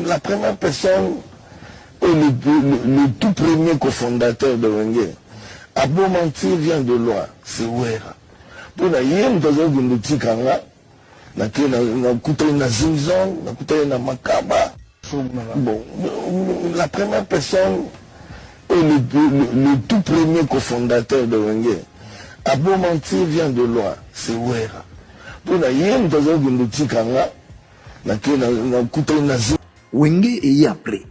la première personne et le, le, le tout premier cofondateur de Wenge a beau mentir vient de loin, c'est Wera. Mpo na ye moto azali kokende tika nga nake nakutani na Zingzong, nakutani na Makaba. Bon, la première personne et le, le, le tout premier cofondateur de Wenge a beau mentir vient de loin, c'est Wera. Mpo na ye moto azali kokende tika nga nake nakutani na Wenge eye après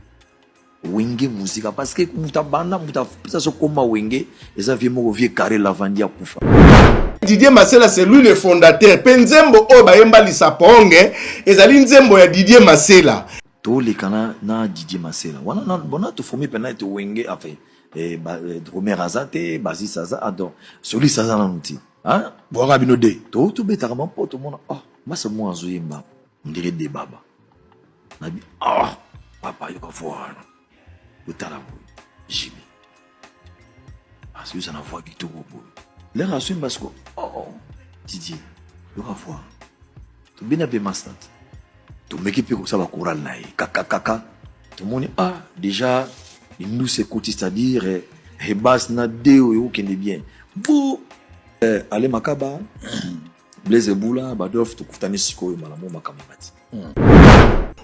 Wenge musica parce que moto abanda moto apesa so koma Wenge eza vie moko vie carré lavandi akufa. Didier Masela c'est lui le fondateur pe nzembo oyo bayemba Lisaponge ezali nzembo ya Didier Masela. Toleka na, na Didier Masela wana na, bona toformi mpena ete Wenge enfin eh, ba, eh, drummer aza te bassiste aza ah, donc soliste aza nanu te hein? Bwaka bino de to tobetaka mampo tomona ah masa mwa azoyemba ondire debaba nabi ah papa yoka voix wana otala boye jibi azoyoza na voix kitoko boye lere azoyemba siko oh, oh. Didier yoka voix tobina mpe mastat tomeki mpe kosala bachoral na ye kakakaka tomoni ah déjà lindusi ekoti c'est-à-dire eh, base na de oyo okende bien bo eh, ale makaba Blaise Ebula, Badolphe tokutani sikoyo malamu makambo mati.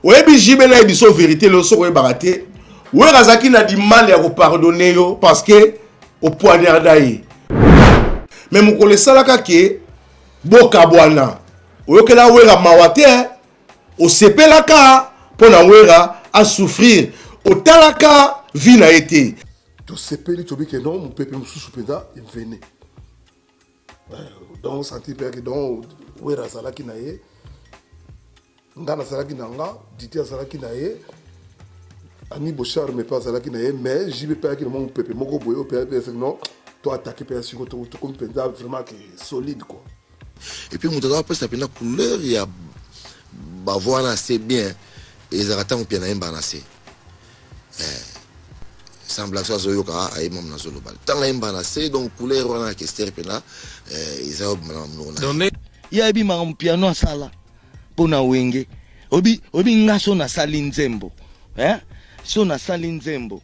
Oyebi JB na biso vérité lelo soki oyebaka te Wera azalaki na du mal ya kopardonne yo parce que opoignarda ye mais mokolo esalaka ke bokabwana oyokela Wera mawa te osepelaka mpo na Wera asouffrir otalaka vie na ye te. Tosepeli tobi ke non mopepe mosusu mpenza evene donc santi mpe yaki donc Wera azalaki na ye nga nazalaki na nga Didi azalaki na ye Annie Bocharme mpe azalaki na ye mais JB mpe ayaki na mwa mopepe moko boye oyo mpe non to attaquer mpe ya siko tokomi mpenza vraiment ke solide quoi. Et puis moto aza kopesa mpenza couleur ya bavoix wana assez bien ezalaka ntango mpe nayembaka na se eh, sans blague so azoyoka ayebi mamu nazoloba ntango ayembaka na se donc couleur wana ya kester mpena eh, eza obima na monoko na ye ayebi makambo piano asala mpo na wenge obi obi nga so nasali nzembo eh? so nasali nzembo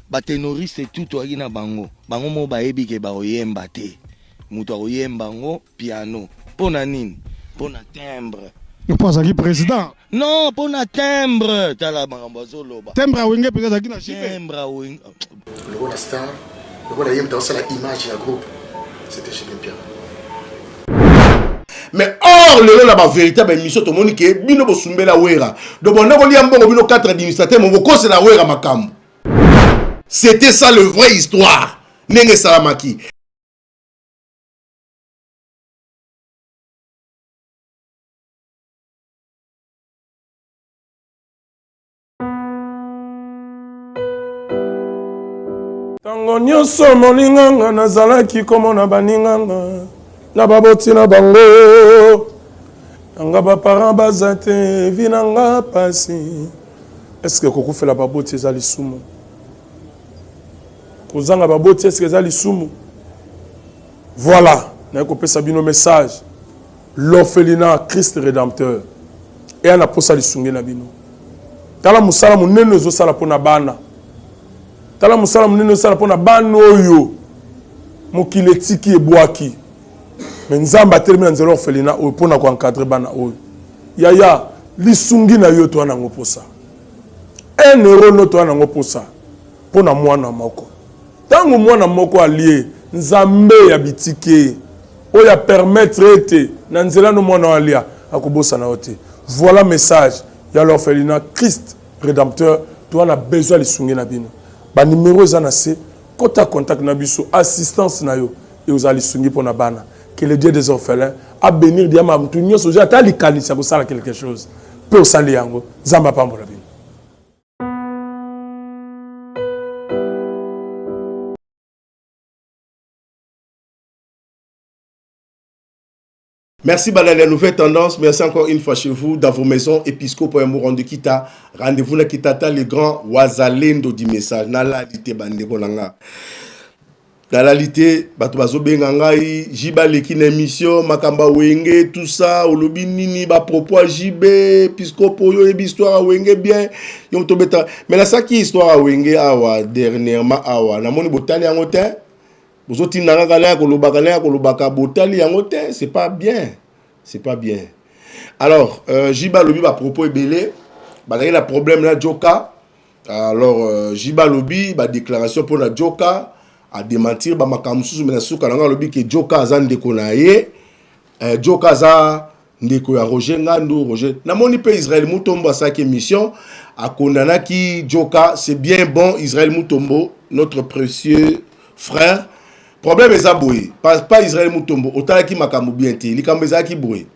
batenoriste tout toyaki na bango bango moko bayebi ke bakoyemba te moto akoyemba yango piano mpo na nini mpo na timbre mpo azalaki président non mpo na timbre tala makambo azoloba timbre ya wenge mpenza azalaki na jipe timbre ya wenge lokola star lokola ye moto azosala image ya groupe c'était JB Mpiana mais or lelo na baverité ya baémission tomoni ke bino bosumbela wera donc bonda kolia mbongo bino 4 administrateur mo bokosela wera makambo c'était ça le vrai histoire ndenge esalamaki. Tango nyonso moninga nga nazalaki komona baninga nga na baboti na bango na nga ba parents baza te vie na nga pasi. Est-ce que kokufela baboti eza lisumu? Kozanga baboti est-ce que eza lisumu? Voilà, naye kopesa bino message l'orphelinat Christ Redempteur eya na posa lisungi na bino. Tala mosala monene ezosala mpo na bana, tala mosala monene ezosala mpo na bana oyo mokili etiki ebwaki, me Nzambe atelemi na nzela orphelinat oyo mpo na koencadre bana oyo. Yaya, lisungi na yo toa nango posa, un euro no toa nango posa mpo na mwana moko. Tango mwana moko alie, Nzambe ya bitike oyo a permettre ete na nzela no mwana oyo alia, akobosana yo te. Voilà message ya l'orphelinat Christ Redempteur, toa na besoin ya lisungi na bino. Ba numero eza na se, kota contact na biso, assistance na yo ekozala lisungi pona bana. Que le Dieu des orphelins a benir diama mutu nionso ozwi ata likanisi ya kosala quelque chose pe osali yango. Nzambe apambola bino. Merci Banal, la nouvelle tendance. Merci encore une fois chez vous, dans vos maisons, Episcopo et de Kita. Rendez-vous na Kitata, le grand Wazalendo du message. Nala lite bandeko nanga. Nalali te, bato bazobenga ngai, JB aleki na émission, makambo ya Wenge, tout ça, olobi nini, ba propos ya JB, Piscopo, oyo oyebi histoire ya Wenge bien, yo moto obeta. Mais nasalaki histoire ya Wenge awa, dernièrement awa, namoni botali yango te, bozotinda kaka naya kolobaka, naya kolobaka, botali yango te, c'est pas bien, c'est pas bien. Alors, JB alobi ba propos ebele, bazalaki na problème na Joka. Alors JB alobi ba déclaration mpo na Joka, a démentir ba makambo mosusu, mais na suka na ngai alobi ke Joka aza ndeko na ye, Joka aza ndeko ya Roger Ngandu. Roger, namoni mpe Israël Mutombo asalaki émission, akondanaki Joka, c'est bien bon. Israël Mutombo, notre précieux frère, problème eza boye, pas Israël Mutombo, otalaki makambo bien te. Likambo ezalaki boye: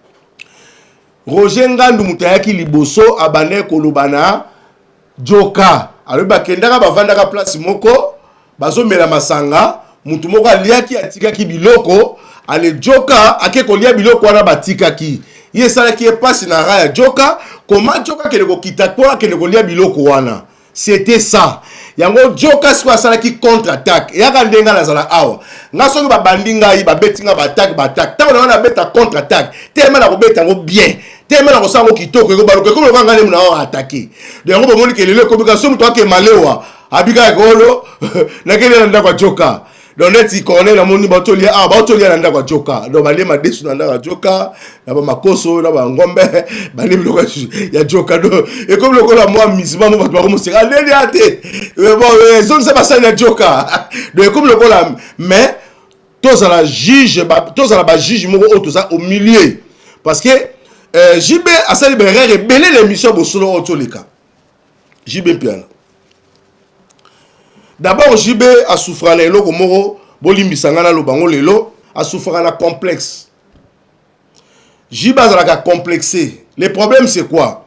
Roger Ngandu moto ayaki liboso, abandaki koloba na Joka, alobi bakendaka, bavandaka place moko, bazomela masanga, mutu moko aliaki, atikaki biloko. Ale Joka ake kolia biloko wana batikaki ye, esalaki ye mpasi na ra ya Joka, koma Joka akende kokita mpo akende kolia biloko wana. C'était ça yango. Joka sikoyo asalaki contre attaque. Eyaka ndenge nazala awa, nga soki babandi ngai, babeti nga, baattaque baattaque, ntango nango nabeta contre attaque, telema na kobeta yango bien, telema na kosala yango kitoko, ekobaluka ekomi lokola ngai nde na attaque. Donc yango bomoni ke lelo ekomi kaka so moto ake malewa, abika ekolo nakende na ndako ya Joka. Donc neti Corneille, namoni baotolia awa, baotolia na ndako ya Joka, donc balie madesu na ndako ya Joka, na bamakoso na bangombe, balie biloko ya Joka. Donc ekomi lokola mwa misima mo bato bakomoseka aleli a te, bon, ezongisa basali ya Joka. Donc ekomi lokola, mais tozala juge, tozala bajuge moko oyo toza au milieu, parce que JB asali baerreur ebele na émission Bosolo oyo toleka. JB Mpiana d'abord, JB asouffra na eloko moko, bolimbisa ngai naloba ngo lelo, asouffraka na complexe. JB azalaka complexé. Le problème, c'est quoi?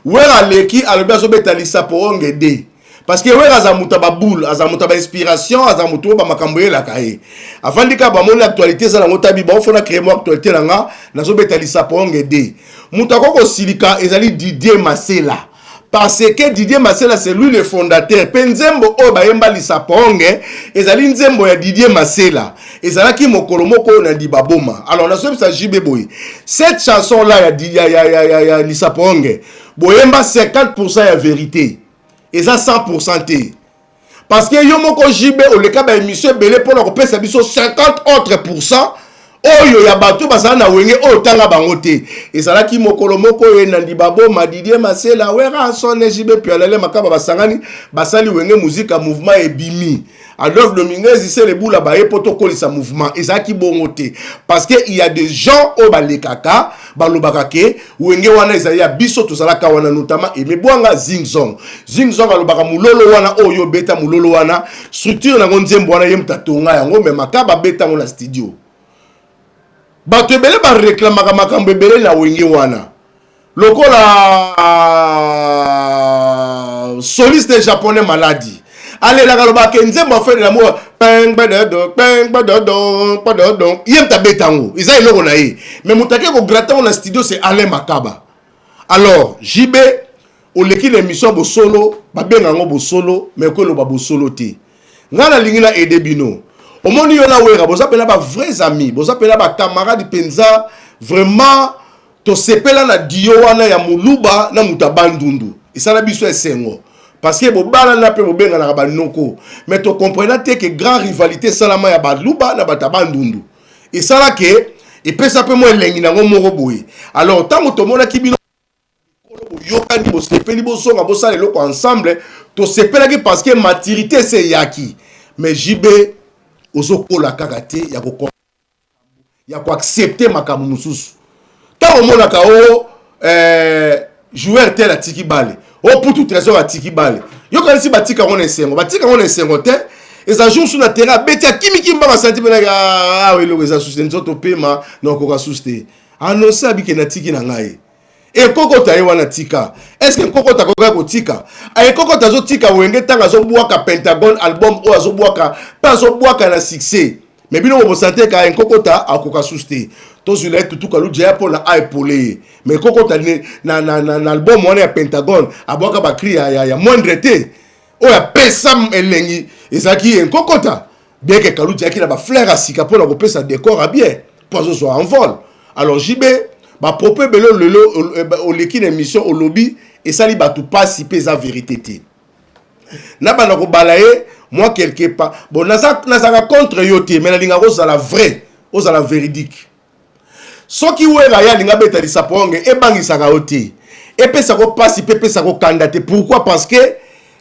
Wera aleki, alobi azobeta lisapo onge de, parce que Wera aza moto ya baboule, aza moto ya bainspiration, aza moto oyo bamakambo eyelaka ye. Afandi kaka, bamoni actualité eza nango, tabi baofona créer mo actualité na nga, nazobeta lisapo onge de. Moto akoki kosilika ezali Didier Masela, parce que Didier Masela, c'est lui le fondateur. Mpe nzembo oyo bayemba lisapo onge ezali nzembo ya Didier Masela, ezalaki mokolo moko na Dibaboma. Alors nazoyebisa JB boye: cette chanson là ya lisapo onge, boyemba 50 ya vérité, eza 100 te, parce que yo moko JB oleka baémission ebele mpona kopesa biso 50 autres pourcent oyo ya bato bazala na Wenge oyo tanga bango te. Ezalaki mokolo moko oyo enandi baboma, Didier Masela, Wera Son, JB Pialale, Makaba, basangani, basali Wenge Muzika, mouvement ebimi. Adolphe Dominguez, Selebula, baye mpo tokolisa mouvement. Ezalaki bongo te, parce que il y a des gens oyo balekaka, balobaka ke Wenge wana ezali ya biso, tozalaka wana, notamment Aimé Bwanga, Zingzong. Zingzong alobaka mololo wana oyo obeta, mololo wana, structure nango, nzembo wana ye moto atonga yango, mais Makaba abeta yango na studio. Bato ebele bareklamaka makambo ebele na Wenge wana, lokola soliste japonais maladi alelaka, alobaka nzembo afele na mo pengbadodo, ye moto abeta yango, eza eloko na ye, mais moto ake kogratter yango na studio, c'est Alain Makaba. Alors JB oleki na émission Bosolo, babenga yango Bosolo, mais okoloba bosolo te. Ngai nalingi na aide bino. Omoni, yo na Wera boza mpena ba vrais amis, boza mpena bacamarade mpenza. Vraiment tosepela na dio wana ya moluba na moto ya Bandundu, esala biso esengo, parce que bobalana mpe bobenganaka banoko, mais tocomprena te ke grand rivalité esalama ya baluba na bato ya Bandundu, esala ke epesa mpe mwa elengi nango moko boye. Alors ntango tomonaki bino boyokani, bosepeli, bozonga, bosala eloko ensemble, tosepelaki, parce que maturité ese eyaki. Mais JB ozokola kaka te ya koaccepter makambo mosusu. Ntango omonaka o joueur tel atiki bale, o Putu Trésor atiki bale, yokanisi batika yango na esengo, batika yango na esengo te. Eza jour su na terrain, abeti, akimiki mbanga, santi mpenaka awa eloko eza susu te, nzoto pema na okoka susu te. Annonce abike natiki na ngai ekokota ye wana tika. Est-ce ekokota akoka kotika? Ekokota azotika Wenge ntango azobwaka Pentagone, album oyo azobwaka mpe azobwaka na succès, mais bino bobosante ka ekokota akoka susu te. Tozwila ye tutuka luja mpona aepole ye, mais ekokota na album wana ya Pentagone abwaka bacri ya moindre te. Oyo apesa elengi ezalaki enkokota. Bien que Kaluji ayaki na ba fleurs ya sika mpo na kopesa decor ya bien mpo azozwa envol. Alors JB, ba propos ebele lelo oleki na émission olobi esali bato pasi mpe eza verite te. Nabanda kobala ye moi quelque part. Bon, nazalaka contre yo te, mais nalingaka ozala vrai, ozala veridique. Soki Werra ye alingi abeta lisapo onge ebangisaka yo te. Epesaka yo pasi pe epesaka yo kanda te. Pourquoi? Parce que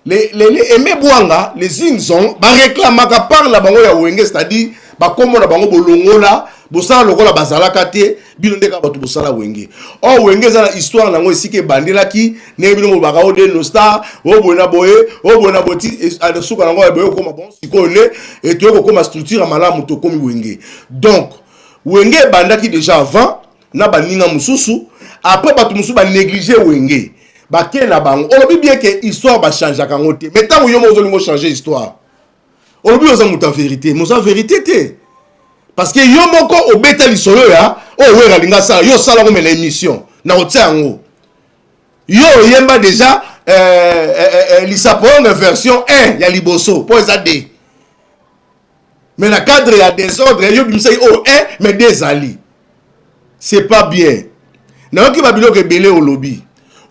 les, les, les Aimé Bwanga, les Zinzon, ba réclamaka part na bango ya Wenge, c'est-à-dire ba kombo na bango bolongola, bosala lokola bazalaka te, bino nde kaka bato bosala Wenge. Or Wenge eza na histoire nango esika ebandelaki, ndenge bino bolobaka o de nos stars, o boye na boye, o boye na boye, ti suka nango ya boye okoma bon sikoyo nde etoye kokoma structure ya malamu tokomi Wenge. Donc Wenge ebandaki dejà avant na baninga mususu, après batu mususu ba negliger Wenge bake na bango. Olobi bien que histoire ba changeaka yango te, mais tango yo moko ozolinga o changer histoire, olobi oza moto ya verite, mais oza verite te parce que yo moko obeta lisolo ya oyo Werra alinga asala, yo osala yango mais na émission na kotia yango yo oyemba dejà lisapo yango version 1 ya liboso po eza 2. Mais na cadre ya desordre yo bimisaki oyo 1 mais 2 ezali. C'est pas bien. Nayoki ba biloko ebele olobi.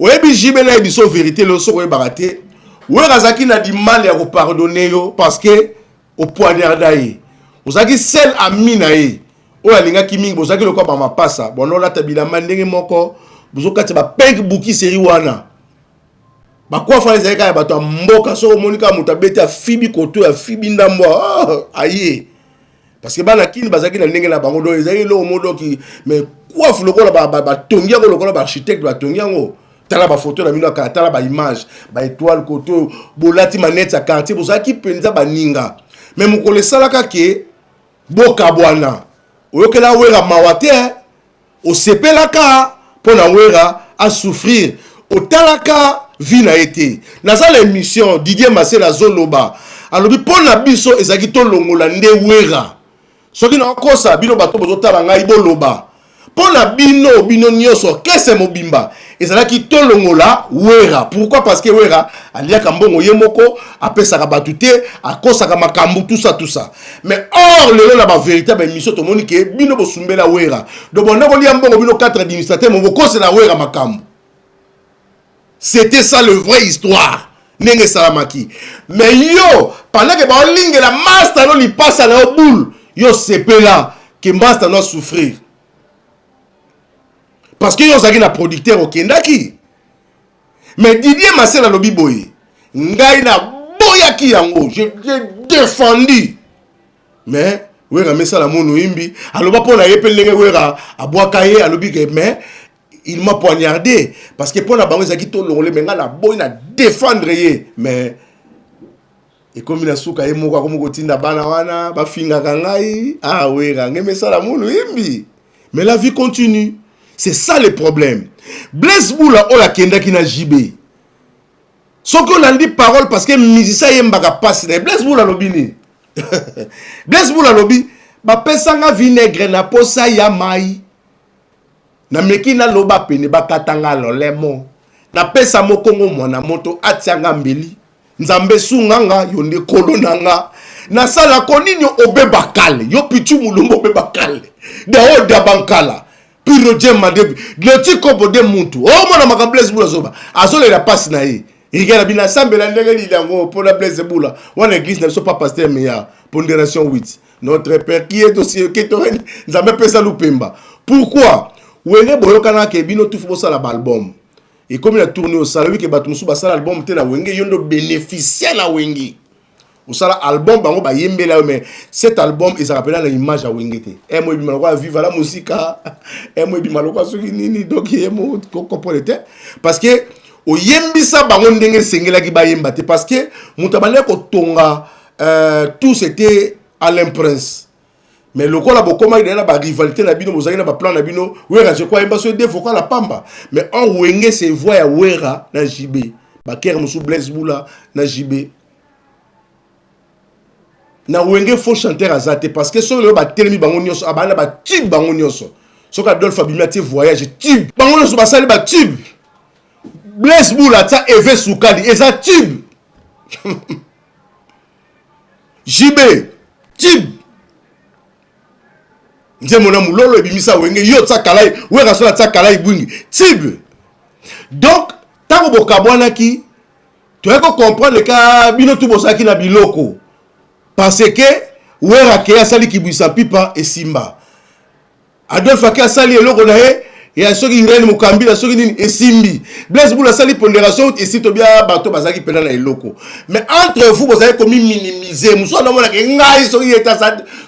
Oyebi JB na yebiso verite lelo soki oyebaka te. Werra azalaki na du mal ya ko pardonner yo parce que o poignarda ye. Ozalaki seul ami na ye oyo alingaki mingi, bozalaki lokola ba mapasa, banda olata bilamba ndenge moko, bozokatisa ba pink bukiseri wana. Ba coiffe wana ezalaki kaka ya bato ya mboka, soki omoni kaka moto abeti afibi koto afibi ndambo oh, aye parce que bana kini bazalaki na ndenge na bango, donc ezalaki eloko moko donc mais coiffe lokola batongi yango lokola ba architecte batongi yango. Tala ba photo na bino ya kala, tala ba image, ba étoile koto bolati manette ya quartier, bozalaki mpenza baninga. Mais mokolo esalaka ke bokabwana, oyokela Werra mawa te, Osepelaka pona Werra a souffrir otalaka vie na ye te. Naza na emission Didier Masela azo loba alobi pona biso ezalaki tolongola nde Werra. Soki nakosa bino bato bozotala ngai boloba. Pona bino bino nioso orchestre mobimba ezalaki tolongola Werra. Pourquoi? Parce que Werra aliaka mbongo ye moko, apesaka batu te, akosaka makambu tout ça tout ça. Mais or lelo na ba verite ya ba emission tomoni ke bino bosumbela Werra. Donc bonda kolia mbongo bino 4 administrateurs mo bokosela Werra makambu. C'était ça le vrai histoire ndenge esalamaki. Mais yo pendant que baolingela master no lipasa na yo boule, yo sepela ke master no souffrir. Parce que yo ozalaki na producteur okendaki. Mais Didier Masela alobi boye, ngai na boyaki yango, je l'ai défendu. Mais Werra mesala mono yimbi, aloba mpo na ye mpe ndenge Werra abwaka ye, alobi ke mais il m'a poignardé parce que mpo na bango ezalaki tolongole, mais ngai na boyi na défendre ye, mais ekomi na suka ye moko akomi kotinda bana wana bafingaka ngai, ah Werra ngai mesala mono yimbi. Mais la vie continue. C'est ça le problème. Blaise Bula oyo akendaki na JB. Soki olandi parole parce que musicien ayembaka pasi na ye. Blaise Bula alobi nini? Blaise Bula alobi bapesanga vinaigre na posa ya mai. Nameki naloba pene bakatanga lolemo. Napesa mokongo mwana moto atianga mbeli. Nzambe sunga nga yo nde kolo na nga nasala ko nini obeba kale yo pichu mulumba obeba kale dao dabankala piro jema de leti kobo de mutu omona makambo Blaise Bula azoba azolela pasi na ye rika na bino asambela ndenge nini yango mpona Blaise Bula wana eglise na biso pa pasteur meillard ponderation 8 notre père qui est au ciel qui est au Nzambe pesa lupemba pourquoi wenge boyokanaka ke bino tufu bosala ba album Ekomi na tour nini osala oyebi ke bato mosusu basala album te na wenge yo nde obeneficia na wenge osala album bango bayembela yo mais cet album ezalaka mpena na image ya wenge te emo ebima lokola viva la musica emo ebima lokola soki nini donc emo comprendre te parce que oyembisa bango ndenge esengelaki bayemba te parce que moto abandaki kotonga euh, tout c'était Alain Prince Mais lokola bokomaki deja na ba rivalité na bino, bozalaki na ba plan na bino, Werra je crois ayemba soki deux vocal ya pamba. Mais or Wenge c'est voix ya Werra na JB. Ba chœur mosusu Blaise Bula na JB. Na Wenge faux chanteur aza te parce que soki lelo batelemi bango nyonso abanda na ba tube bango nyonso. Soki Adolphe abimi atie voyage tube. Bango nyonso basali ba tube. Blaise Bula atia Eve Sukali eza tube. JB. Tube. Nzembo na mulolo ebimisa wenge yo tsa kalai wera sola tsa kalai bwingi. Tube. Donc tango bokabwanaki toyaki ko comprendre ka bino tu bozalaki na biloko parce que wera ke asali kibwisa pipa esimba. Adolphe ake asali eloko na ye ya soki Irène Mukambila soki nini esimbi. Blaise Bula asali ponderation esi tobia bato bazalaki mpena na eloko. Mais entre vous bozali komi minimiser. Mosusu anamonaka ngai soki ye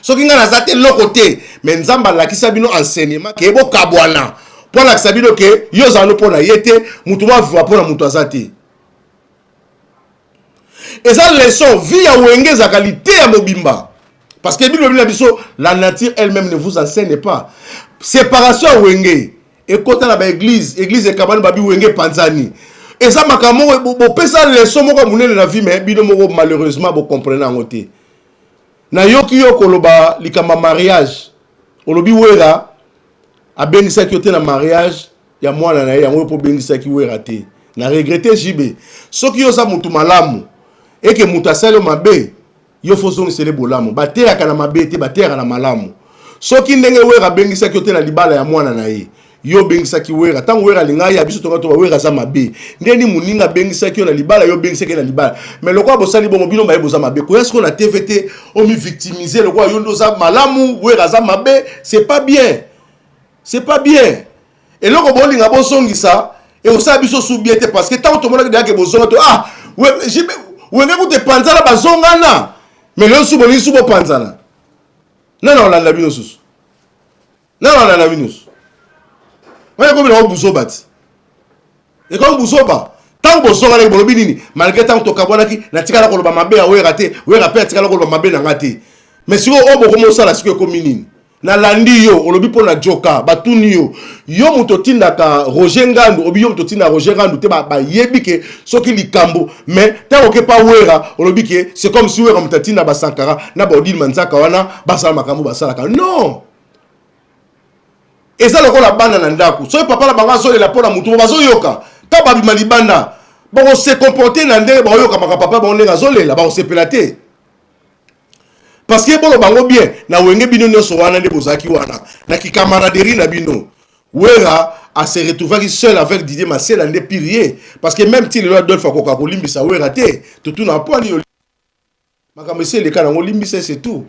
soki ngai naza te eloko te. Mais Nzambe alakisa bino enseignement ke bokabwana. Mpo alakisa bino ke yo ozala no mpo na ye te, moto moko aviva mpo na moto aza te. Eza leçon, vie ya wenge ezalaka liteya mobimba. Parce que Bible na biso, la nature elle-même ne vous enseigne pas. Séparation ya wenge ekota na ba église, église ekabani babi wenge panzani. Eza makambo moko bopesa leçon moko monene na vie mais bino moko malheureusement bo comprendre yango te. Nayoki yo koloba likambo ya mariage. Olobi Wera abengisaki yo te na mariage ya mwana na ye yango yo mpo obengisaki Wera te. Na regrette JB. Soki yo oza mutu malamu eke mutu asali yo mabe yo fo ozongisele bolamu. Bateyaka na mabe te, bateyaka na malamu. Soki ndenge Wera abengisaki yo te na libala ya mwana na ye, yo obengisaki Wera. Tango Wera alinga aya biso tonga toba Wera aza mabe. Ndenge nini moninga abengisaki yo na libala, yo obengisaki ye na libala. Mais lokola bosali bongo bino baye boza mabe. Koya sikoyo na TV te omi victimiser lokola yo nde oza malamu, Wera aza mabe, c'est pas bien. C'est pas bien. Eloko bolinga bozongisa ekosala biso su bien te parce que ntango tomonaki deja ke bozonga to ah wenge kutu epanzana bazongana mais lelo su bolingi su bopanzana nani akolanda bino susu nani akolanda bino susu wana ekomi nango buzoba ti ekomi buzoba ntango bozonganaki bolobi nini malgré ntango tokabwanaki natikala koloba mabe ya wera te wera mpe atikala koloba mabe na nga te mais sikoyo oyo bokomi osala sikoyo ekomi nini Nalandi yo olobi pona djoka batuni yo yo moto otindaka Roger Ngandu obi yo moto otinda Roger Ngandu te bayebi ke soki likambo mais ntango oke pa Wera olobi ke c'est comme si Wera moto atinda ba Sankara na ba Odile Manzaka wana basala makambo basalaka non eza lokola bana na ndako soki papa na bango azolela mpo na motu mo bazoyoka ntango babima libanda bakose comporte na ndenge bakoyokamaka papa bango ndenge azolela bakosepela te Parce que boloba ngo bien na wenge bino nionso wana nde bozalaki wana na ki camaraderie na bino Werra a se retrouvaki seul avec Didier Masela nde pire ye parce que meme ti lelo Adolphe akoka kolimbisa Werra te totuna mpo nini makambo esi eleka nango limbisa c'est tout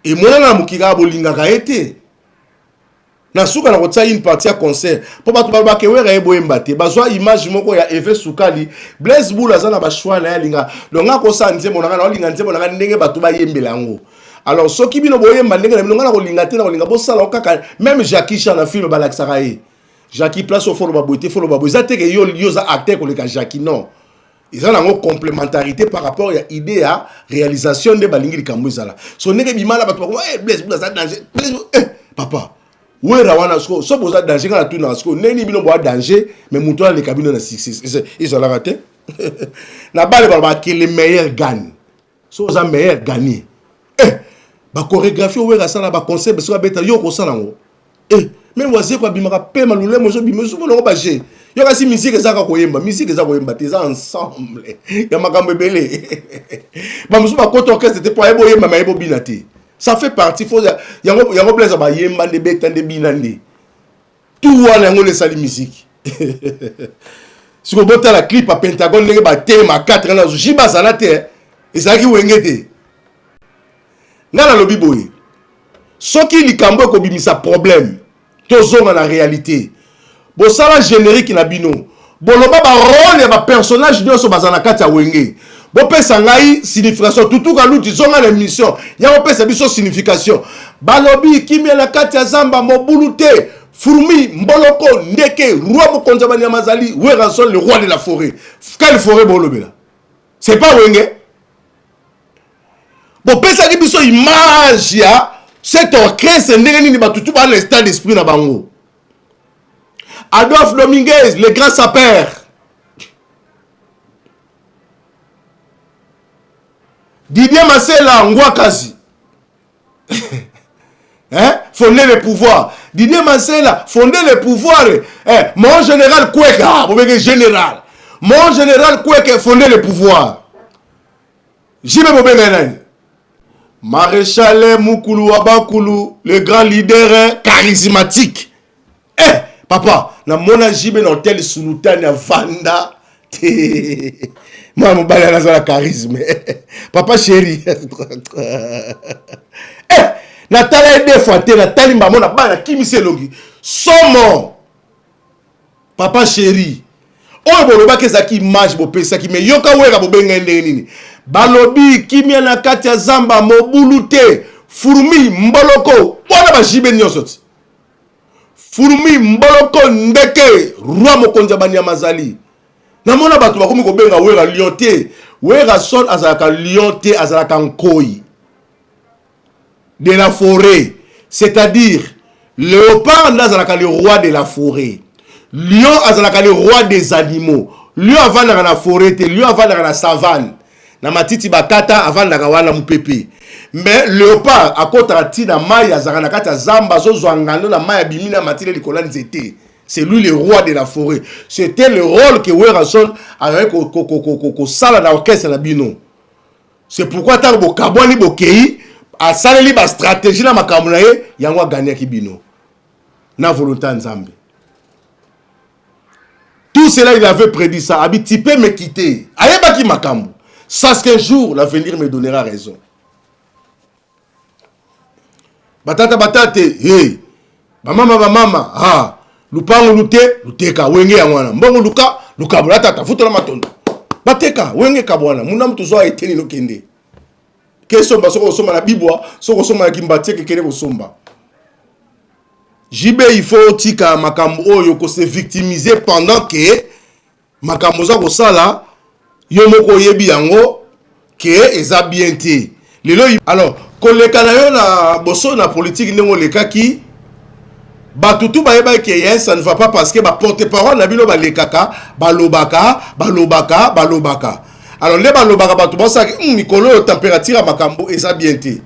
emonana na mokili kaka bolingaka ye te Na suka nako tia une partie ya concert po batu balobaka ke werra ye boyemba te bazua image moko ya Eve sukali Blaise bula aza na ba choix naye alinga donc nga kosala nzembo na nga nao linga nzembo na nga ndenge batu bayembela yango alors soki bino boyemba ndenge na bino nga nako linga te nako linga bosala yango kaka meme Jackie Chan na film balakisaka ye Jackie place oyo foloba boye te foloba boye eza te ke yo yo oza acteur koleka Jackie non eza nango complementarité par rapport ya idée ya réalisation nde balingi likambo ezala so ndenge ebima na bato bakoma eh, blaise bula aza danger blaise eh, papa wera wana sikoyo so boza danger nga natunaka sikoyo ndenge nini bino boa danger mais moto wana aleka bino na succès ezalaka te na bale balobaka que le meilleur gagne so oza meilleur gagne eh, ba chorégraphie oyo wera asala ba concert soki abeta yo okosala yango eh, meme wazeko abimaka pema lolemo ezobima ezomona yango baje yo kasi musique eza kaka koyemba musique eza koyemba te eza ensemble ya makambo ebele bamosusu bakota orchestre te mpo aye boyemba me aye bobina te ça fait partie fo yango yango blaise bayemba nde beta nde bina nde tout wana yango nde esali musique sikoyo botala clip ya pentagone ndenge batema 4 na jiba azala te ezalaki wenge te Nga nalobi boye, soki likambo ekobimisa problème, tozonga na realite. Bosala generique na bino, boloba ba role ya ba personnages nionso bazala na kati ya Wenge. Bopesa ngai signification. Tutu Kaluti, zonga na emission ya kopesa biso signification. Balobi kimia na kati ya zamba, mobulu te. Fourmi, mboloko, ndeke, roi mokonzi ya banyama azali, Werrason le roi de la foret. Quelle foret bolobela? C'est pas Wenge? Bopesaki biso image ya cet orchestre ndenge nini bato tu baa na état d'esprit na bango. Adolphe Dominguez, le grand sapeur. Didier Masela, Ngwakazi. Hein? Fonder le pouvoir. Didier Masela, fonder le pouvoir. Eh, mon général Kweke, ah, bobenge général. Mon général Kweke, fonder le pouvoir. JB bobenga nani? Maréchal Mukulu wa Bakulu, le grand leader charismatique. Eh, papa, na mona JB na hôtel Sultan ya Vanda. Te. Mwana mobali aza na charisme. Papa chéri. Eh, natala ye deux fois te, natali mbamo na bana kimisi elongi. Somo. Papa chéri. Oyo bolobaki ezalaki image bopesaki mais yoka wera bobenga ye ndenge nini? Balobi kimia na kati ya zamba mobulu te. Fourmi mboloko wana ba JB nyonso ti. Fourmi mboloko ndeke roi mokonzi ya banyama azali. Namona bato bakomi kobenga Wera lion te. Werrason azalaka lion te, azalaka nkoyi. De la forêt. C'est-à-dire léopard nde azalaka le roi de la forêt. Lion azalaka le roi des animaux. Lion avandaka na forêt te, lion avandaka na savane. Na matiti bakata avandaka wana mupepe. Mais léopard akotaka ti na mayi, azalaka na kati ya zamba, azozwa ngando na mayi, abimi na matile likolo ya nzete. C'est lui le roi de la forêt. C'était le rôle que Werrason azalaki kosala na orchestre na bino. C'est pourquoi ntango bokabwani bokei, asaleli ba stratégie na makambo na ye, yango agagnaki bino na volonté ya Nzambe. Tout cela, il avait prédit ça. Abi, tu peux me quitter. Ayebaki makambo. Sache qu'un jour, l'avenir me donnera raison. Batata batate, hey. Bamama bamama, ha. Lupango lute, luteka, wenge yango wana. Mbongo luka, lukabola tata, futola matondo. Bateka, wenge kabwana. Muna mutu zwa eteni lokende. Kesomba soko osomba na bibwa, soko osomba na kimbatieke kende kosomba. JB il faut otika makambo oyo ko se victimiser pendant que makambo oza kosala yo moko oyebi yango ke eza bien te lelo. Alors koleka na yo na boso na politique ndenge olekaki bato tu bayebaki ke yes ça ne va pas parce que ba porte parole na bino balekaka balobaka balobaka balobaka. Alors nde balobaka bato basalaki mikolo oyo température ya makambo eza bien te.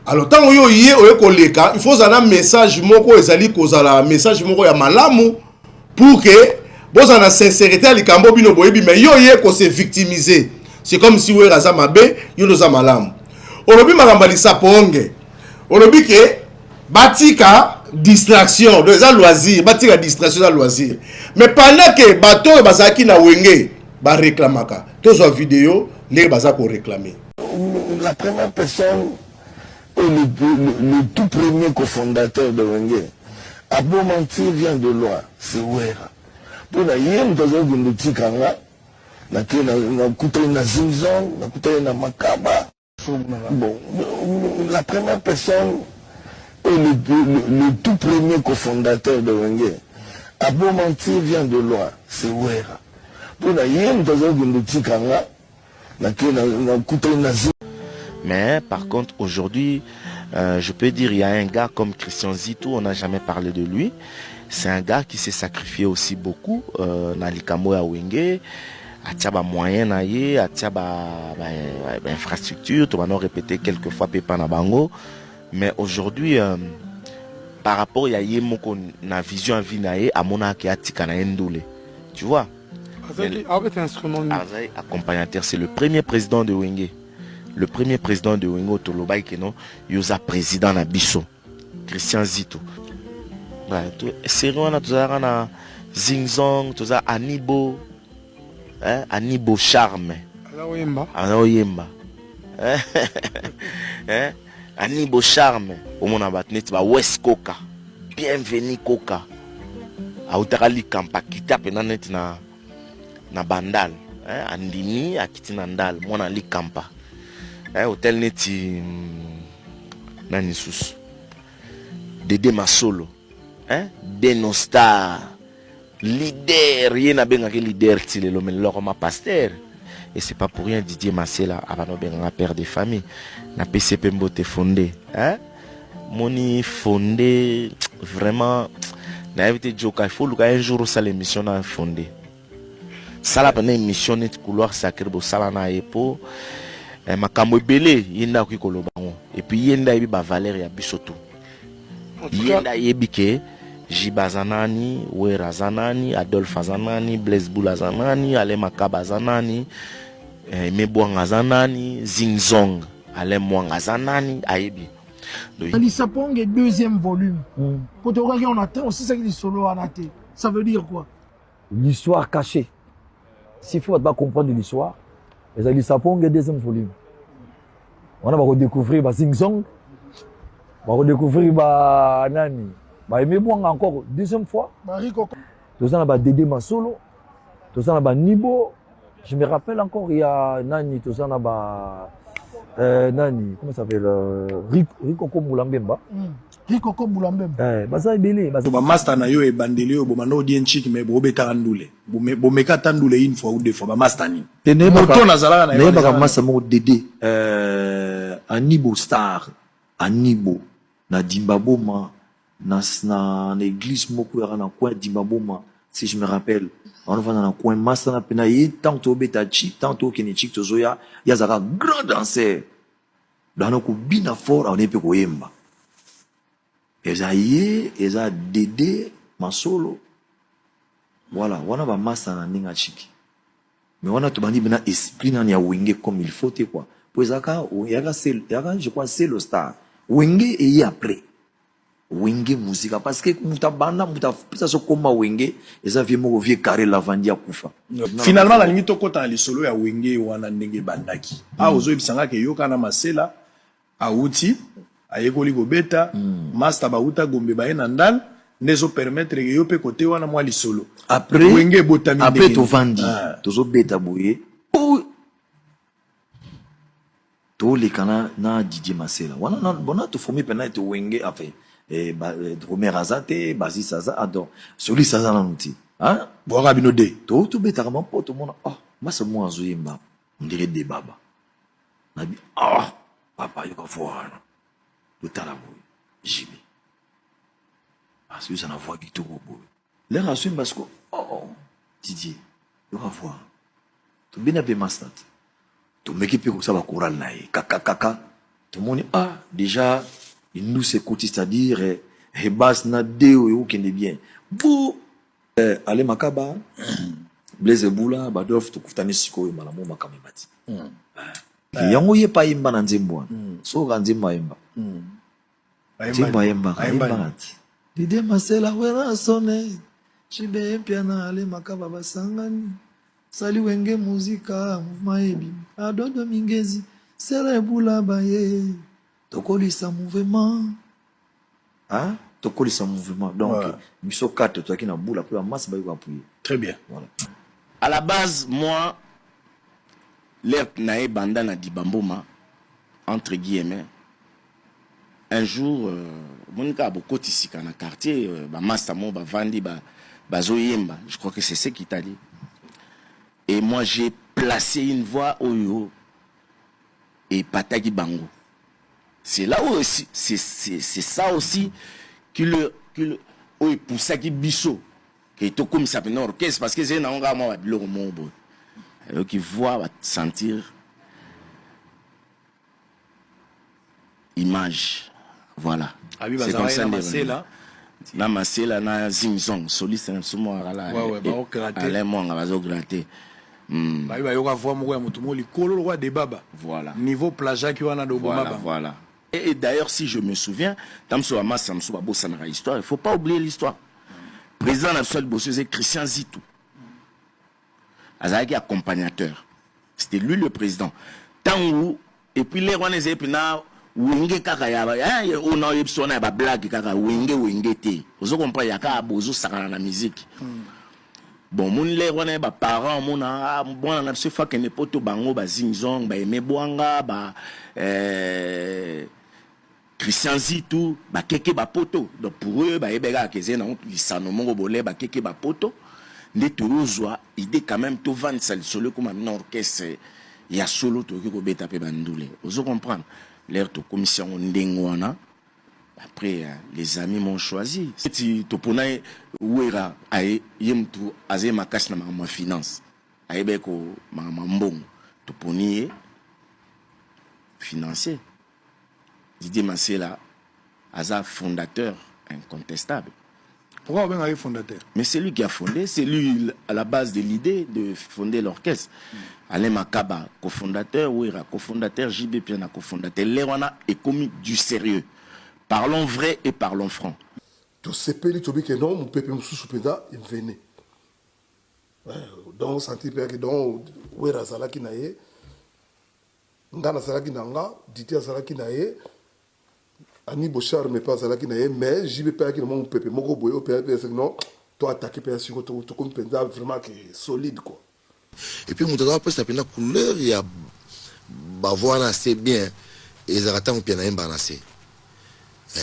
Alors ntango yo ye oye koleka, il faut ozala na message moko, ezali kozala message moko ya malamu pour que bozala na sincérité ya likambo bino boyebi. Mais yo ye ko se victimiser, c'est comme si Wera aza mabe, yo nde oza malamu. Olobi makambo ya lisapo onge, olobi ke batika distraction, donc eza loisir, batika distraction eza loisir. Mais pendant que bato oyo bazalaki na Wenge bareklamaka, tozwa video ndenge baza koreklame. La première personne et le tout premier cofondateur de Wenge, a beau mentir, vient de loin, c'est Wera. Mpona ye moto azali kende otika nga, nake nakutani na Zingzong, nakutani na Makaba. Bon, la première personne et le tout premier cofondateur de Wenge, a beau mentir, vient de loin, c'est Wera. Mpona ye moto azali kende otika nga, nake nakutani na Zingzong. Mais par contre, aujourd'hui, je peux dire, il y a un gars comme Christian Zito, on n'a jamais parlé de lui. C'est un gars qui s'est sacrifié aussi beaucoup, na likambo ya Wenge, atia ba moyen na ye, atia ba infrastructure, to bano répéter quelques fois pepa na bango. Mais aujourd'hui, par rapport ya ye moko na vision ya vie na ye, amonaka atika na ye ndule. Tu vois? Azalaki abeta instrument nini? Azali accompagnateur, c'est le premier président de Wenge. Le premier président de Wenge tolobaki ke non, yoza président na biso. Christian Zito. Ba to série wana tozalaka na Zingzong, toza Anibo, hein, Anibo Charme. Aza oyemba. Aza oyemba. Hein, Anibo Charme, omona bato neti ba West Koka. Bienvenue Koka. Autaka likampa kita pena neti na Bandal, hein, andimi akiti na Ndal, mwana likampa. Hein, hotel neti nani susu. Dede Masolo, hein, Denostar, leader, ye na bengaki leader ti lelo, mais lelo akoma pasteur. Et c'est pas pour rien Didier Masela abano benganga père de famille. Na PCP mbote fondé, hein? Moni fondé vraiment na évité Joka, il faut luka un jour osala émission na fondé. Sala pena émission net couloir sacré bo sala na ye po makambo ebele ye nda akoki koloba ngo. Et puis ye nda yebi ba valeur ya biso tout. En tout Ye cas, nda yebi ke Jiba aza nani, Wera aza nani, Adolphe aza nani, Blaise Boula aza nani, Alain Makaba aza nani. Aime Bwanga aza nani, Zing Zong Alain Mwanga aza nani, ayebi. Lisaponge deuxième volume. Po tokaki on a osisaki lisolo wana te. Ça veut dire quoi? L'histoire cachée. S'il faut pas comprendre l'histoire, ezali Lisaponge deuxième volume. Wana bako découvrir ba Zing Zong, bako découvrir ba nani, ba Aime Bwanga encore deuxième fois. Toza na ba Dede Masolo, toza na ba Nibo. Je me rappelle encore, il y a Nani, toza na ba Nani, comment ça s'appelle Rikoko Mulambemba. Rikoko Mulambemba. Eh, baza ebele, baza ba master na yo ebandeli oyo bomanda odie nchiki me bobetaka ndule. Bomeka ata ndule une fois ou deux fois ba master nini? Moto nazalaka na ye nayebaka masta moko Dede Anibo Star Anibo na Dimbaboma na, na, na église moko yaka na coin Dimbaboma si je me rappelle wana vanda na coin masta na pena ye ntango tobeta chik ntango tokende chik tozoya ye azalaka grand danseur dana kobina fort aone mpe koyemba eza ye eza Dede Masolo voilà wana ba masta na ndenge ya chiki mais wana tobandi mpena esprit nani ya Wenge comme il faut te quoi po ezalaka yaka yaka je crois c'est le star Wenge eye après Wenge Musica parce que moto abanda moto apesa so komba Wenge eza vie moko vie carré lavandi akufa. Finalement nalingi tokota na lisolo ya Wenge wana ndenge ebandaki. Awa ozoyebisa nga ke yoka na Masela awuti ayekoli kobeta master bawuta Gombe baye na Ndal nde ezo permettre ke yo pe kote wana mwa lisolo. Après Wenge ebotami après ndenge nini? tovandi tozobeta boye po toleka na, na Didier Masela wana na, bona toforme mpena ete Wenge enfin eh, ba, eh, drummer aza te bassiste aza ah, donc soliste aza nanu te hein? Bwaka bino de to tobetaka ma mpo tomona ah masa moko azoyemba ondire debaba nabi ah papa yoka voix wana totala boye JB azoyesa na voix kitoko boye lere azoyemba siko oh, oh Didier yoka voix tobina mpe master te tomeki mpe kosala chorale na ye kaka kaka tomoni ah déjà indusu ekoti c'est-à-dire eh, basse na de oyo okende bien bo eh, ale makaba Blaise Bula Badolphe tokutani sikoyo malamu makambo ebati eh. Yango ye pa ayemba na nzembo wana soki nzembo ayemba nzembo ayembaka ayembaka ti Didier Masela Werrason Jibe Mpiana ale makaba basangani sali Wenge Musica mouvement ebimi Adodo Mingezi Sela Ebula baye tokolisa mouvement hein tokolisa mouvement donc ouais. Biso 4 tozalaki na bula mpe bamasi bayi koappuyer. Très bien. Voilà. À la base, moi, l'air na ebanda na Dibamboma, entre guillemets, un jour, monika bokoti sika na quartier, ba masta mo bavandi ba bazoyemba, je crois que c'est ce qui t'a dit. Et moi j'ai placé une voix oyo et pataki bango. C'est là où aussi, c'est ça aussi qui le qui le oyo epusaki biso ke tokomisa mpena orchestre parce que ezali nango kaka mwa babiloko moko boye ayoki voix basentir image voilà. Abi C'est comme bazalaki ça na nde Masela. Na Masela na Zingzong soliste na biso moko akala Ouais, ouais, baograte. Alain Mwanga bazograte. Babi bayoka voix moko ya moto moko likolo lokola debaba. Voilà. Niveau plagiaki wana do Voilà, boma bango. voilà. Et d'ailleurs, si je me souviens, Tamso Amas, Samso Babosanaka histoire, il faut pas oublier l'histoire. Président na biso ya liboso eza Christian Zitou. Azalaki accompagnateur. C'était lui le président. Tango, et puis l'air wana ezali mpena Wenge kaka ya hein, oyo na oyebi wana ya ba blague kaka Wenge Wenge te. Ozo comprendre ya kaka bozo sakana na musique. Bon, moni l'air wana ya ba parents mona ah, mwana na biso fakende poto bango ba zingzong ba aimé bwanga ba Christian Zitou bakeke bapoto. Donc pour eux bayebeka kaka eze nango lisano moko bole bakeke bapoto nde toyozwa idée quand même tovandisa lisolo ekoma na orchestre ya solo tokoki kobeta mpe bandule. Ozo comprendre l'air tokomisi yango ndenge wana. Après les amis m'ont choisi ti topona ye Wera aye ye mutu aza ye makasi na makambo ya finance ayebaki ko makambo ya mbongo toponi ye financier. Didier Masela aza fondateur incontestable. Pourquoi obengaki fondateur? Mais c'est lui qui a fondé, c'est lui à la base de l'idée de fonder l'orchestre. Alain Makaba, cofondateur, Wera, cofondateur, JB Piana, cofondateur. L'heure wana ekomi du sérieux. Parlons vrai et parlons franc. Tosepeli tobi ke non mopepe mosusu mpenza evene donc santi mpe yaki donc Wera azalaki na ye nga nazalaki na nga Didier azalaki na ye Annie Bocharme mpe azalaki na ye mais JB mpe ayaki na mwa mopepe moko boye oyo mpe azalaki non to attaquer mpe ya siko tokomi mpenza vraiment ke solide quoi. Et puis moto aza kopesa mpenza couleur ya ba voix wana assez bien ezalaka ntango mpe nayembaka na se eh,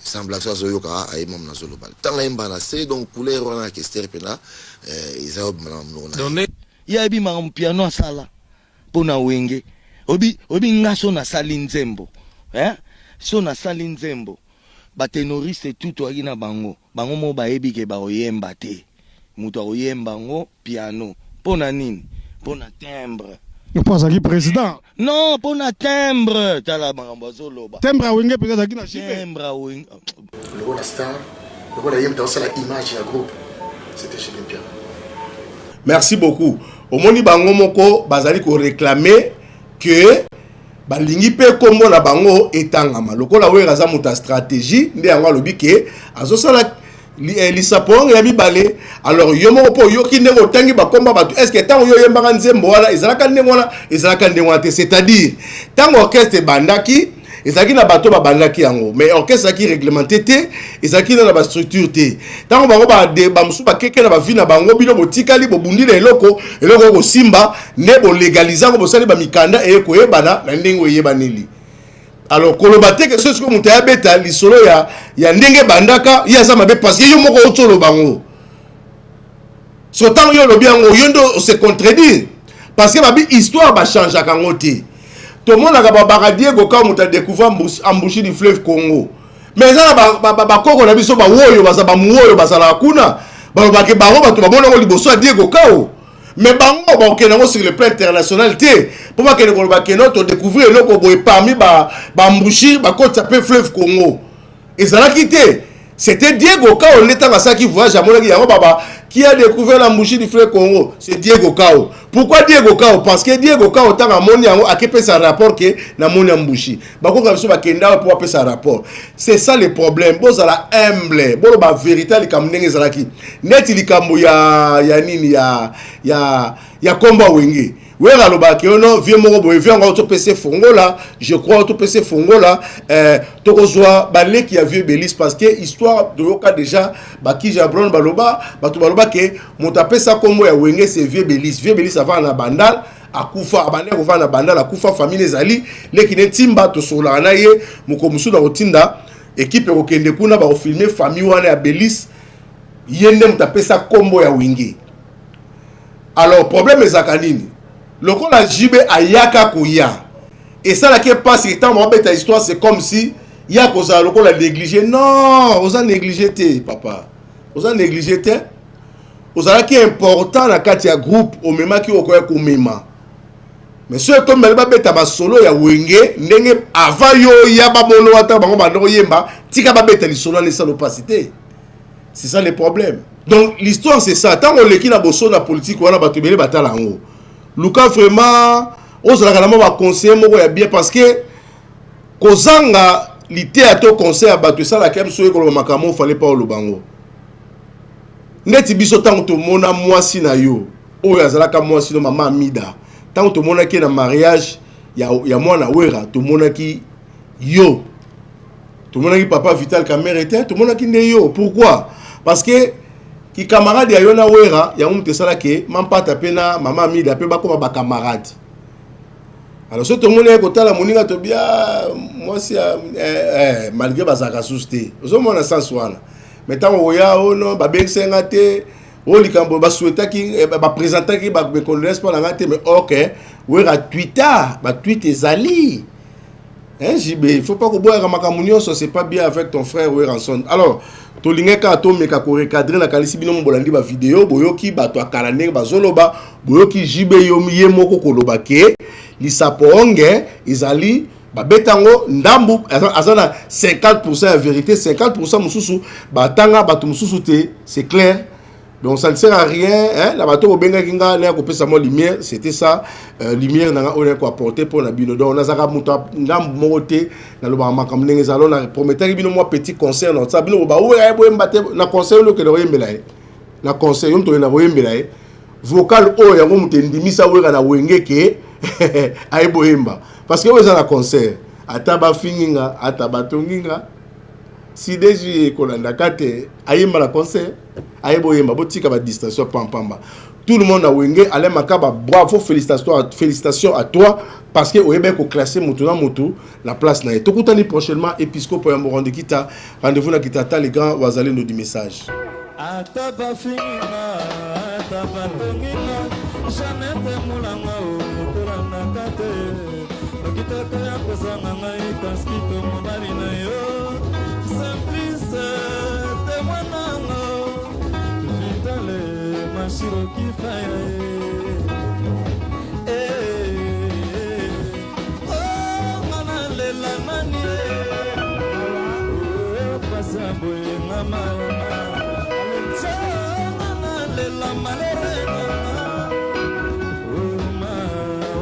sans blague so azoyoka ayebi mamu nazoloba ntango ayembaka na se donc couleur wana ya kester mpenza eh, eza obima na monoko na ye. Ye ayebi makambo piano asala pona wenge oyebi oyebi nga so nasali nzembo eh so nasali nzembo ba tenoriste tout toyaki na bango bango moko bayebi ke bakoyemba te moto akoyemba yango piano pona nini pona timbre mpo azalaki president non pona timbre tala makambo azoloba timbre ya wenge mpenza azalaki na JB timbre ya wenge lokola star lokola ye moto azosala image ya groupe c'était JB Mpiana. Merci beaucoup. Omoni bango moko bazali ko réclamer que balingi mpe nkombo na bango etangama lokola Wera aza moto ya stratégie nde yango alobi ke azosala eh, lisapo yango ya mibale. Alors yo moko mpo oyoki ndenge otangi bakomba bato, est ce que ntango yo oyembaka nzembo wana ezalaka ndenge wana? Ezalaka ndenge wana te. C'est-à-dire ntango orchestre ebandaki ezalaki na bato babandaki yango, mais orchestre ezalaki réglementé te, ezalaki na bastructure te. Ntango bango bamosusu bakeke na bavi na bango, bino botikali bobundi na eloko, eloko oyo kosimba nde bolegalize yango, bosali bamikanda eye koyebana na ndenge oyebaneli. Alors koloba te ke soki moto ayabeta lisolo ya, ya ndenge ebandaka ye aza mabe, parce que yo moko oti oloba yango. So ntango yo olobi yango, yo nde ose contredire, parce que babi histoire bachangeaka yango te. Tomonaka babaka Diego Kao moto adécouvre embouchure du fleuve Congo, mais eza na bakoko na biso bawoyo baza bamuwoyo bazalaka kuna, balobaki bango bato bamona yango liboso ya Diego Kao, mais bango bakokende yango sur le plan international te mpo bakende koloba keno todécouvrir eloko boye parmi baembouchure bakotisa mpe fleuve Congo. Ezalaki te, c'était Diego Kao nde ntango asalaki voyage amonaki yango. Baba qui a découvert l'embouchure du fleuve Congo, c'est Diego Kao. Pourquoi Diego Kao? Parce que Diego Kao ntango amoni yango akepesa rapport ke namoni embouchure. Bakoka biso bakenda mpo bapesa rapport. C'est ça le problème. Bozala humble, boloba vérité ya likambo ndenge ezalaki. Neti likambo ya ya nini ya ya ya kombo ya Wenge. Wera alobaka yo no vie moko boye, vie yango topesa fongola, je crois topesa fongola eh, tokozwa baleki ya vieux Belis, parce que histoire toyoka déjà bakija Brown baloba, bato baloba ke moto apesa kombo ya Wenge c'est vieux Belis. Vieux Belis avant na Bandal akufa, abandaki kovanda na Bandal akufa, famille ezali leki ne Ntimba, tosololaka na ye moko mosusu na kotinda ekipe ekokende kuna bakofilme famille wana ya Belis, ye nde moto apesa kombo ya Wenge. Alors problème ezalaka nini? Lokola JB ayaka koya, esalaki mpasi ntango babeta histoire, c'est comme si ye akozala lokola négligé. Non, oza négligé te papa, oza négligé te, ozalaki important na kati ya groupe, omemaki okoya komema. Mais soki ekomi bale babeta masolo ya Wenge ndenge avant yo oya bamono ata bango banda koyemba, tika babeta lisolo wana esala mpasi te. C'est ça le problème. Donc l'histoire c'est ça. Tant oleki na boso na politique wana bato ebele batala yango. Luka vraiment ozalaka na mwa ba conseiller moko ya bien, parce que kozanga liteya to conseil ya bato esalaka biso ye koloba makambo fallait pas oloba yango. Ndeti biso ntango tomona mwasi na yo oyo azalaka mwasi no mama Amida, ntango tomonaki ye na mariage ya, ya mwana Wera, tomonaki yo, tomonaki papa Vital Kamerhe te, tomonaki nde yo. Pourquoi? Parce que ki camarade ya yo na Wera yango moto esalaki mampata mpe na mama Amida mpe bakoma ba camarade. Alors soki tomoni ye kotala moninga tobia mwasi ya eh, eh, malgré bazalaka susu te, ozomona sens wana. Mais ntango oya ono babengisa nga te, oyo likambo basouhaitaki eh, bapresentaki bacondoléance mpo na nga te, mais ok Wera twitter batweet ezali. Hein, JB, il faut pas koboyaka makambo nyonso, c'est pas bien avec ton frère Werrason. Alors, tolingai kaka tomeka korecadre, nakanisi bino bolandi ba video, boyoki bato ya kala ndenge bazoloba, boyoki JB yo ye moko koloba ke lisapo onge ezali Babeta yango ndambu, aza na 50% ya vérité, 50% mosusu batanga bato mosusu te, c'est clair. Donc ça ne sert à rien, hein? Na bato bobengaki nga naya kopesa mwa lumière, c'était ça, lumière na nga oyo naya koapporter mpo na bino. Donc nazalaka moto ya ndambu moko te, nalobaka makambo ndenge ezala. Alors na prometaki bino mwa petit concert na otsa bino boba boyemba te na concert oyo okende koyembela ye na concert, yo moto okenda koyembela ye vocal oyo yango moto endimisa Wera na Wenge ke aye boyemba, parce que oyo eza na concert, ata bafingi nga, ata batongi nga, si deji ekolandaka te, ayemba na concert, aye boyemba. Botika badistraction pampamba. Tout le monde na Wenge, Alain Makaba, bravo, félicitations, félicitations à toi, parce que oyebaki koclasser motu na motu na place na ye. Tokutani prochainement. Episcopo ya Morande Kita, rendez-vous na Kitata, les grands wazalendo du message. Ata bafingi nga, ata batongi nga, Janete Mulanga okolandaka te, noki te koya kozanga ngai kaskito mobali na yo Simplice témoin nango Vitale Mashiro Kifaya. Eh, oh, nga nalela nani oh, pasi ya boye nga nga nalela malere nanga oma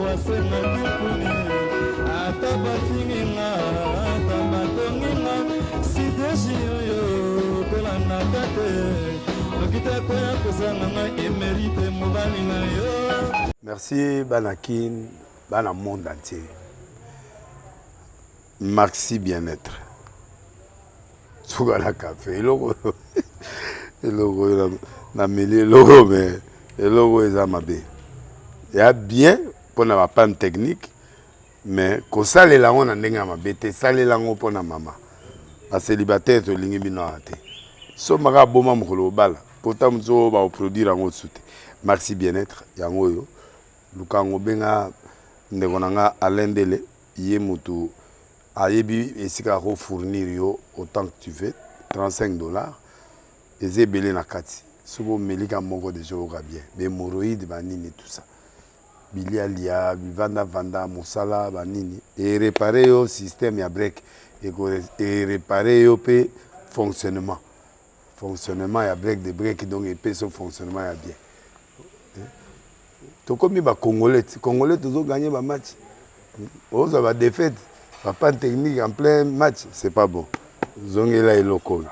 wasengaki mpuni ata bafingi nga ata batongi nga sideji oyo kolandaka te noki te koya kozanga ngai emerite mobali na yo. Merci bana kin, bana monde entier. Maxi bien-être. Suka na café eloko eloko oyo nameli eloko mais eloko oyo eza mabe. Ya bien mpona ba panne technique mais kosalela yango na ndenge ya mabe te, salela yango mpona mama. Ba célibataire tolingi bino awa te. Somba kaka boma mokolo obala pota mosusu oyo bakoproduire yango lisusu te. Maxi bien-être yango oyo luka yango benga ndeko na nga Alain Ndele ye mutu ayebi esika ako fournir yo autant que tu veux. 35 $ eza ebele na kati. Soki omeli ka moko deja oyoka bien, ba hémorroïde banini, tout ça, bilialia bivandavanda mosala banini, erépare yo système ya break, erépare yo mpe fonctionnement ya break de break, donc epesi yo fonctionnement ya bien. Tokomi bacongolais ti congolais tozoganye bamatch, ozwa badéfaite, bapanne technique en plein match, c'est pas bon. Zongela eloko oyo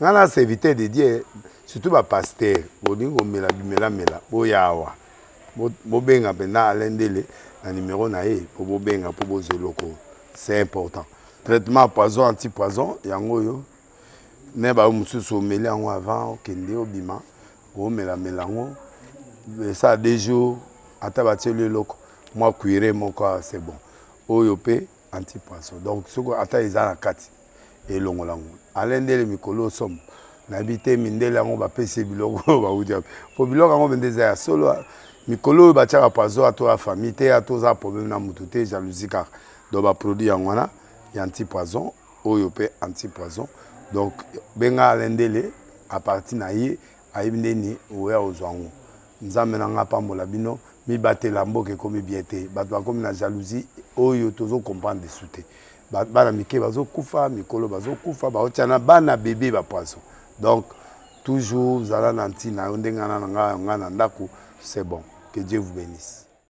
nga na serviteur de Dieu, surtout bapasteur bolingi komela bimelamela, boya awa, bobenga mpenza Alain Ndele na numero na ye mpo bobenga mpo bozwa eloko oyo, c'est important. Traitement poison, anti poison yango oyo ne bayo mosusu omeli yango avant okende obima, omelamela yango esala 2 jours, ata batieli eloko mwa cuire moko, c'est bon. Oyo mpe anti poison, donc soki ata eza na kati elongola yango. Alain Ndele mikolo osomo nayebi te mindele yango bapesi biloko oyo bauti wapi, po biloko yango mpenza eza ya solo. Mikolo oyo batiaka poison ato ya famille te, ato oza problème na motu te, jalousie kaka. Donc baproduit yango wana ya anti poison, oyo mpe anti poison. Donc benga Alain Ndele à partir na ye, ayebi ndeni oya ozwa yango. Nzambe na nga apambola bino. Mibatela, mboka ekomi bien te, bato bakomi na jalousie oyo tozocomprendre desu te. Bana mike bazokufa, mikolo bazokufa, baotia na bana bebe bapoison. Donc toujours zala na ntina yo ndenge na nga na ndako, c'est bon. Que Dieu vous bénisse.